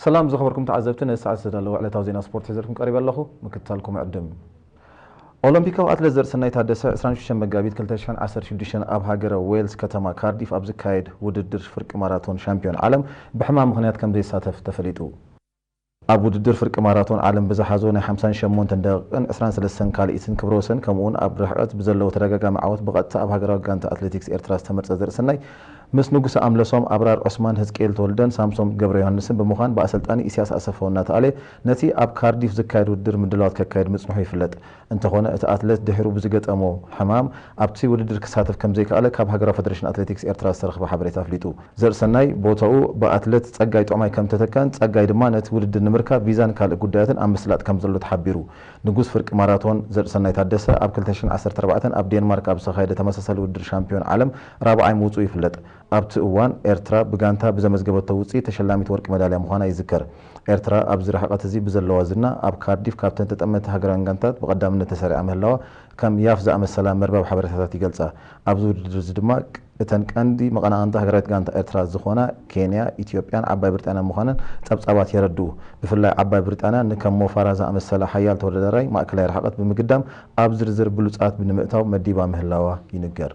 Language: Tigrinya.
ሰላም ዝኸበርኩም ተዓዘብቲ፣ ነዚ ሰዓት ዝተዳለወ ዕለታዊ ዜና ስፖርት ሒዘልኩም ቀሪበ ኣለኹ። ምክትታልኩም ዕድም። ኦሎምፒካዊ ኣትሌት ዘርእሰናይ ታደሰ ዕስራን ሽዱሽተን መጋቢት ክልተ ሽሕን ዓሰርተ ሽዱሽተን ኣብ ሃገረ ዌልስ ከተማ ካርዲፍ ኣብ ዝካየድ ውድድር ፍርቂ ማራቶን ሻምፒዮን ዓለም ብሕማም ምኽንያት ከም ዘይሳተፍ ተፈሊጡ። ኣብ ውድድር ፍርቂ ማራቶን ዓለም ብዝሓዞ ናይ ሓምሳን ሸሞንተን ደቂቕን ዕስራን ሰለስተን ካልኢትን ክብረ ወሰን ከምኡውን ኣብ ርሕቐት ብዘለዎ ተደጋጋሚ ዓወት ብቐጥታ ኣብ ሃገራዊ ጋንታ ኣትሌቲክስ ኤርትራ ዝተመርጸ ዘርእሰናይ ምስ ንጉሰ ኣምለሶም፣ ኣብራር ዑስማን፣ ህዝቅኤል ተወልደን ሳምሶም ገብረ ዮሃንስን ብምዃን ብኣሰልጣኒ ኢሳያስ ኣሰፋው እናተኣለየ ነቲ ኣብ ካርዲፍ ዝካየድ ውድድር ምድላዋት ከካይድ ምጽንሑ ይፍለጥ። እንተኾነ እቲ ኣትሌት ድሒሩ ብዝገጠሞ ሕማም ኣብቲ ውድድር ክሳተፍ ከም ዘይከኣለ ካብ ሃገራዊ ፈደሬሽን ኣትሌቲክስ ኤርትራ ዝተረኽበ ሓበሬታ ኣፍሊጡ። ዘርእሰናይ ቦታኡ ብኣትሌት ጸጋይ ጥዑማይ ከም ተተካን ጸጋይ ድማ ነቲ ውድድር ንምርካብ ቪዛን ካልእ ጉዳያትን ኣብ ምስላጥ ከም ዘሎ ተሓቢሩ። ንጉስ ፍርቂ ማራቶን ዘርእሰናይ ታደሰ ኣብ ክልተ ሽሕን ዓሰርተ ኣርባዕተን ኣብ ዴንማርክ ኣብ ዝተኻየደ ተመሳሳሊ ውድድር ሻምፒዮን ዓለም ራብዓይ ምውጽኡ ይፍለጥ። ኣብቲ እዋን ኤርትራ ብጋንታ ብዘመዝገበቶ ውጽኢት ተሸላሚት ወርቂ መዳልያ ምዃና ይዝከር። ኤርትራ ኣብዚ ርሕቐት እዚ ብዘለዋ ዝና ኣብ ካርዲፍ ካብተን ተጠመቲ ሃገራውያን ጋንታታት ብቐዳምነት ተሰሪዓ ምህላዋ ከም ያፍ ዝኣመሰላ መርበብ ሓበሬታታት ይገልጻ። ኣብዚ ውድድር እዚ ድማ እተን ቀንዲ መቐናቕንቲ ሃገራዊት ጋንታ ኤርትራ ዝኾና ኬንያ፣ ኢትዮጵያን ዓባይ ብሪጣንያን ምዃነን ጸብጻባት የረድኡ። ብፍላይ ዓባይ ብሪጣንያ ንከም ሞፋራ ዝኣመሰላ ሓያል ተወዳዳራይ ማእከላይ ርሕቐት ብምግዳም ኣብ ዝርዝር ብሉጻት ብምእታው መዲባ ምህላዋ ይንገር።